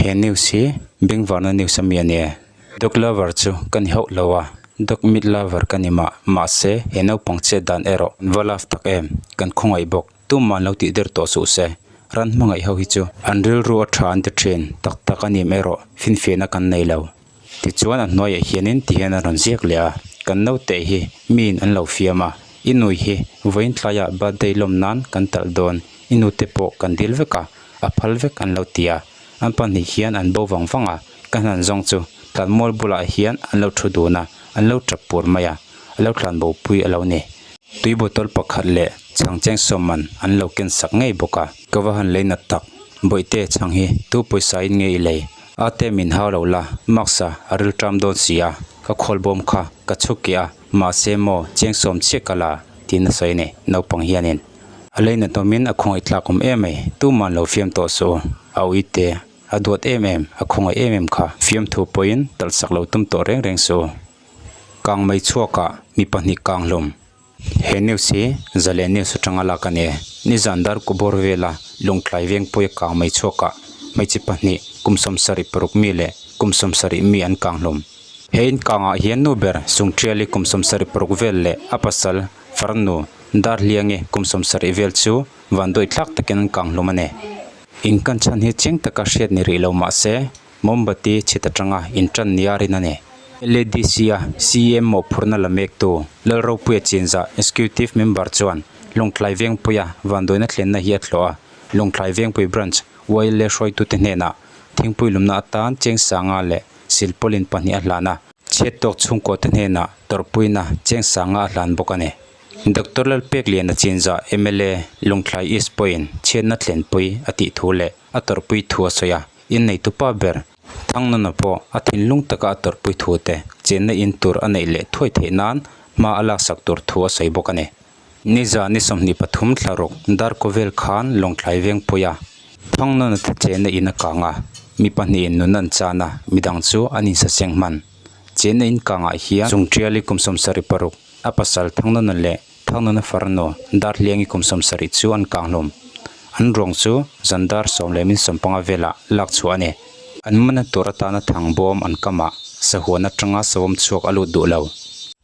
He news hi bengvarna news ami a ni e. Dog lover chu ka ni hauh lo a, dog meat lover ka ni mah. Mahse, he naupang chet dan erawh an va love tak em, kan khawngaih bawk. Tumah an lo tih der tawh suh se. Ran hmangaih ho hi chu an rilru a tha an ti thin, tak tak a nim erawh finfiahna kan nei lo. Tichuan a hnuaiah hianin ti hian a rawn ziak leh a, kan naute hi miin an lo fiam a, i nui hi vawiin tlaiah birthday lawm nan kan talh dawn, i nute pawh kan dil vek a, a phal vek an lo ti a, an pahnih hian an bo vang vang a, ka hnan zawng chu tlanmual bulah hian an lo thu dun a, an lo tap pur mai a, a lo tlan bo pui a lo ni. Tui bottle pakhat leh chhang cheng sawm man an lo ken sak ngei bawk a, ka va han lei nat tak, bawihte chhang hi tu pawisa in nge i lei? A te min hau lo la, Max-a a ril ṭam dawn si a, ka khawlbawm kha ka chhuk keh a, mahse maw cheng sawm chiah ka la, tiin a sawi a ni, naupang hianin. A lei na hnawmin a khawngaih tlak awm em mai, tuman lo fiam tawh suh u, a ui te, a duat em em, a khawngaih em em kha, fiamthu pawhin talh sak lo tum tawh reng reng suh u. Kang mai chhuakah mi pahnih kang hlawm. He news hi Zalen News atanga lak a ni e. Nizan dar kubawr vela Lawngtlai Vengpuia kang mai chhuakah hmeichhe pahnih kum 76 mi leh kum 70 mi an kang hlawm. He inkangah hian nu ber Sungṭiali kum 76 vel leh a pasal farnu Darhliangi kum 70 vel chu vanduai thlak takin an kang hlawm a ni. Inkan chhan hi chiang taka hriat ni rih lo mah se Mombati chhit atanga intan nia rin a ni. LADC-a CEM mawhphurhna la mektu Lalropuia Chinzah Executive Member chuan Lawngtlai Vengpuia vanduaina thlenna hi a tlawh a, Lawngtlai Vengpui Branch YLA hruaitute hnenah thingpui lumna atan cheng sanga leh silpawlin pahnih a hlan a, chhiat tawk chhungkuate hnenah tawrhpuina cheng sanga a hlan bawk a ni. Doctor Lalpekliana Chinzah mla Lawngtlai East pawhin chhiatna thlenpui a tih thu leh a tawrhpui thu a sawi a. Inneitu pa ber Thangnana pawh a thinlung taka a tawrhpui thu te chenna in tur a neih leh thuai theih nan hma a laksak tur thu a sawi bawk a ni. Niza ni 23 thla ruk Darkawvel khan Lawngtlai Vengpuia Thangnana te chenna in a kang a, mi pahnihin nun an chan a, midang chu an insaseng hman. Chenna in kangah hian Chungṭiali kum 76 a pasal Thangnana leh Thangnana farnu Darhliangi kum 70 chu an kang hlawm. An ruang chu zan dar sawm leh min sawmpanga velah lak chhuah a ni. An mana tur atana thang bawm an kamah sahuan atanga savawm chhuak a lut duh lo.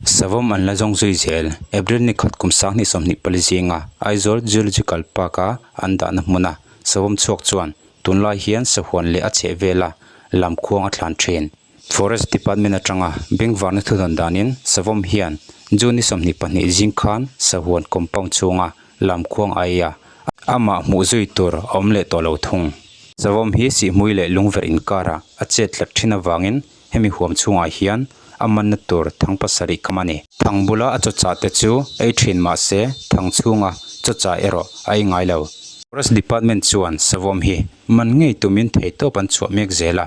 Savawm an la zawng zui zel. April ni khat kum 2024 zinga Aizawl Zoological Park-a an dahna hmuna savawm chhuak chuan tunlai hian sahuan leh a chheh vela lamkhuang a thlan thin. Forest Department atanga bengvarna thudawn danin savawm hian June ni 22 zing khan sahuan compound chhunga lamkhuang a ei a, amah hmuh zui tur a awm leh tawh lo thung. Savawm hi sihhmui leh lungverh inkarah a chet tlat thin avangin hemi huam chhungah hian a manna tur thang pasarih kam a ni. Thang bula a chawchah te chu ei thin mah se thang chhunga chawchah erawh a ei ngai lo. Forest Department chuan savawm hi man ngei tumin theihtawp an chhuah mek zel a.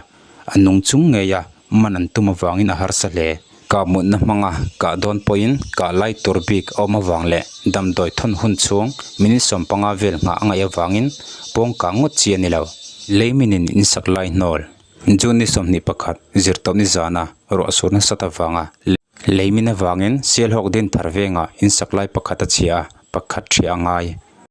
A nung chung ngei a, man an tum avangin a harsa hle. Kah mutna hmanga kah dawn pawhin kah lai tur bik a awm avang leh damdawi thawn hun chhung minute 15 vel nghah a ngaih avangin pawng kah ngawt chi a ni lo. Leiminin insak lai hnawl June ni 21 zirtawpni zana ruah sur nasat avanga leimin avangin Sialhawk din thar vengah insak lai pakhat a chhia a, pakhat ṭhiah a ngai.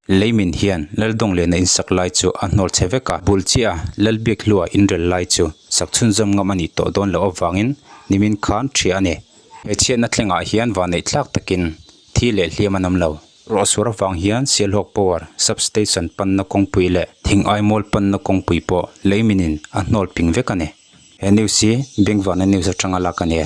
Leimin hian Laldawng lena insak lai chu a hnawl chhe vek a, bul chiah a Lalbiak hlua inrel lai chu sak chhunzawm ngam a nih tawh dawn loh avangin nimin khan ṭhiah a ni. He chhiatna thlengah hian vanneih thlak takin thi leh hliam an awm lo. Ruahsur avang hian Sialhawk Power Substation panna kawngpui leh Thingaimawlh panna kawngpui pawh leiminin a hnawl ping vek a ni. He news hi Bengvarna News atanga lak a ni e.